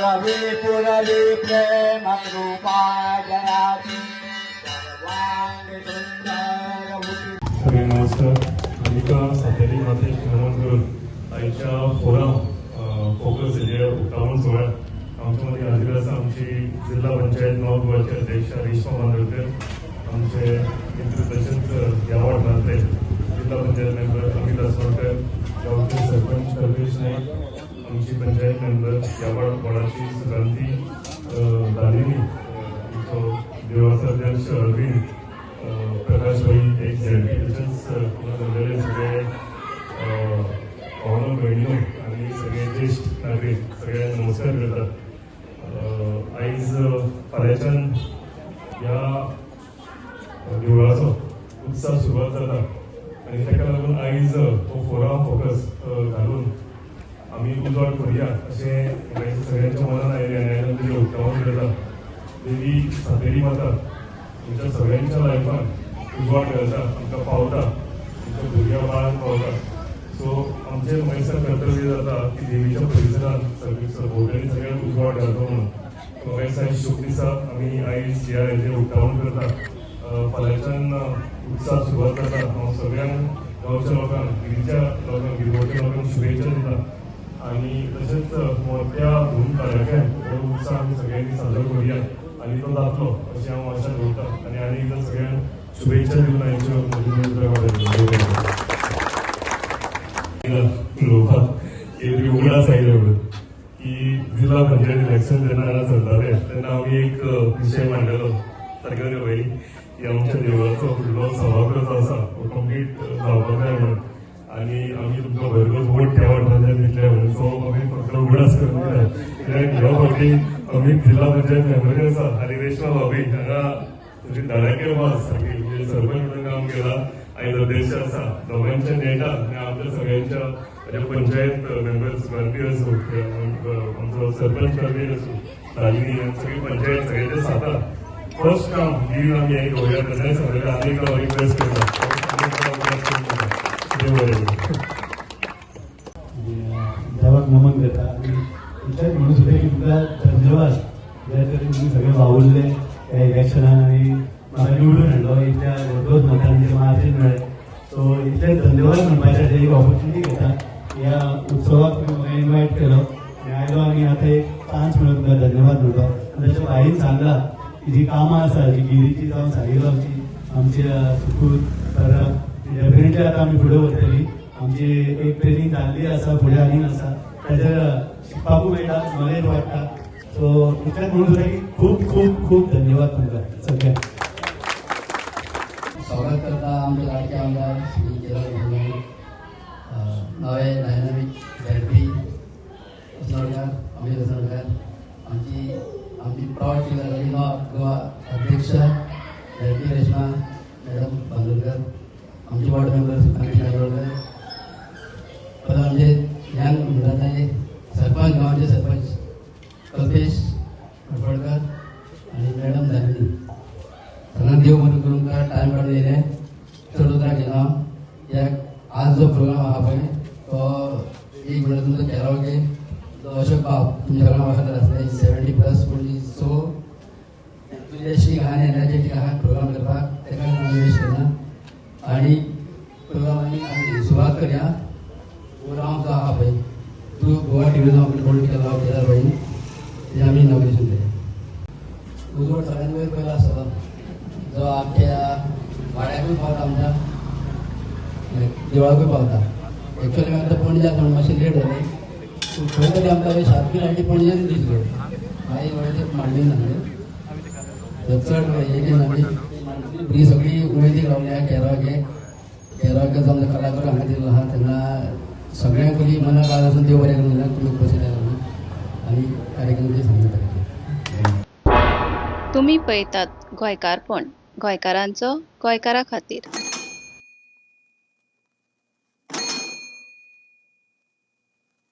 रवि पुरवि प्रेम कृपा जयाती सर्वांग सुंदर. सगळ्यांक नमस्कार. अनिका सातेरी मातेक नमन करून आयच्या फोरम फोकस हेजे उक्तावण सुवाळ्यात आमच्या मदीं हाजीर आसा आमची जिल्हा पंचायत नॉर्थ गोवाचे अध्यक्ष रेश्मा बांदोडकर, आमचे मित्र तशेंच ह्या वाठारांतले जिल्हा पंचायत मेंबर अमित आसोडकर, गांवचे सरपंच कल्पेश नाईक, आमची पंचायत मेंबर ह्या वॉर्डाची सुकांती दालिनी, आमचो देवळाचो अध्यक्ष अरविंद प्रकाश भाई एक झेडपी, तशेंच जमलेले सगळे भावनो भयणीनो आनी सगळे ज्येश्ठ नागरीक, सगळ्यांक नमस्कार करता. आयज फाल्यांच्यान ह्या देवळाचो उत्सव सुरवात जाता आनी ताका लागून आयज हो फोराम फोकस घालून आमी उजवाड करुया अशें म्हाका सगळ्यांच्या मनान आयलें आनी आयज आमी तेजें उक्तावण करता. देवी सातेरी माता आमच्या सगळ्यांच्या लायफान उजवाड घालता, आमकां पावता, आमच्या भुरग्या बाळांक पावता. सो आमचें म्हाका दिसता कर्तव्य जाता की देवीच्या परिसरान सगळे भोंवतणी सगळ्यांक उजवाड घालचो म्हणून. म्हाका दिसता शुभ दिसा आमी आयज ह्या हेजें उक्तावण करता. फाल्यांच्यान उत्साह सुरवात जाता. हांव सगळ्यांक गांवच्या लोकांक, गिरीच्या लोकांक, गिरगांवच्या लोकांक शुभेच्छा दिता आनी तशेंच मोठ्या धूम धडाक्यान हो उत्सव आमी सगळ्यांनी साजरो करुया आनी तो जातलो अशें हांव आशा दवरता आनी आनी एकदां सगळ्यांक शुभेच्छा दिवन आयच्यो म्हज्यो उतरां. उलोवपाक एक उगडास आयलो म्हणून की जिल्हा पंचायत इलेक्शन जेन्ना हांगा चलतालें तेन्ना आमी एक विशय मांडलेलो सारकें न्ही पयलीं की आमच्या देवळाचो फुडलो सभागृह जो आसा हो कंप्लीट जावपाक जाय म्हणून आनी आमी तुमकां भरघोस वोट त्या वाठारांतल्यान दितले म्हणून. सो आमी फक्त उगडास करून दिता कित्याक ह्या फावटी आमी जिल्हा पंचायत मेंबर आसा आनी रेश्मा भाभी हांगा तुजी धडाके वाज सारकी, म्हणजे सरपंच म्हणून काम केलां, आयज अध्यक्ष आसा. दोगांच्या नेटान आनी आमच्या सगळ्यांच्या, म्हणजे पंचायत मेंबर सुकांती आसूं, आमचो सरपंच कल्पेश आसूं, दालिनी आनी सगळी पंचायत सगळ्यांच्या साथान फर्स्ट काम ही आमी हें घेवया. तशेंच सगळ्यांक आनी एकदां रिक्वेस्ट करता. देव बरें करूं. देवाक नमन करता आनी इतलेंच म्हणून सुद्दां की तुमकां धन्यवाद जे तरेन तुमी सगळे वावुरले ह्या इलेक्शनान आनी म्हाका निवडून हाडलो इतल्या भरघोस मतांनी, जे मार्जीन मेळ्ळें. सो इतलें धन्यवाद म्हणपाचें एक ऑपॉर्च्युनिटी घेता. ह्या उत्सवाक तुमी म्हाका इनवायट केलो आनी आयलो आनी आतां एक चान्स मेळ्ळो तुमकां धन्यवाद म्हणपाक. आनी तशें भाईन सांगलां की जी कामां आसा जी गिरीची जावं साईगांवची आमच्या सुकूर परब, डेफिनेटली आतां आमी फुडें वतली. आमची एक ट्रेनींग जाल्ली आसा, फुडें आनीक आसा, ताजेर शिकपाकूय मेळटा, नॉलेज वाडटा. सो इतलेंच म्हणून सुद्दां की खूब खूब खूब धन्यवाद तुमकां सगळ्यांक. स्वागत करता आमचे लाडके आमदार श्री केदार नाईक, नवे डायनामीक झेडपी असनोडकार अमित असनोडकर, आमची आमची प्रावड फील जाता नॉर्थ गोवा अध्यक्ष झेडपी रेश्मा मॅडम बांदोडकर, आमचे वॉर्ड मेंबर सुकांती नागरोडकर, परत आमचे यंग म्हणटा ते सरपंच, गांवचे सरपंच कल्पेश हडफडकर आनी मॅडम दामिनी, सगळ्यांक देव बरें करूं. टायम काडून येयलें, चड उतरां घेना. ह्या आज जो प्रोग्राम आहा पळय तो एक म्हणल्यार तुमचो कॅरोके जो अशोक बाब तुमच्या सगळ्यांक वळखतात आसले, 70+ पूण सो एंथुजियास्टीक आहा आनी एनर्जेटीक आहा प्रोग्राम करपाक, तेका आमी वेस्ट करना आनी प्रोग्राम आमी सुरवात करया. प्रोग्राम जो आहा पळय तूं गोवा ट्युरिजम आपणे होल्ड केला केदार भाई, तेजें आमी इनॉग्रेशन केलें. उजवाड सगळ्यात वयर पयलो आसतलो जो आमच्या वाड्याकूय पावता, आमच्या देवळाकूय पावता. एक्चुअली आतां पणजे आसा म्हणून मातशें लेट जालें, पूण खंय तरी आमकां सारकी लायटी पणजेच दिसल्यो. मागीर व्हडलें मांडली सांगलें चड हें आमी भुरगीं सगळीं उमेदीक रावल्या. केरावके केरावकेचो आमचो कलाकार हांगा दिल्लो आहा, तेन्ना सगळ्यांक पयलीं मनाक आसून देव बरें करूं तुमी उपस्थीत आयला आनी कार्यक्रम सांगता. तुमी पळयतात गोंयकारपण, गोंयकारांचो गोंयकारा खातीर.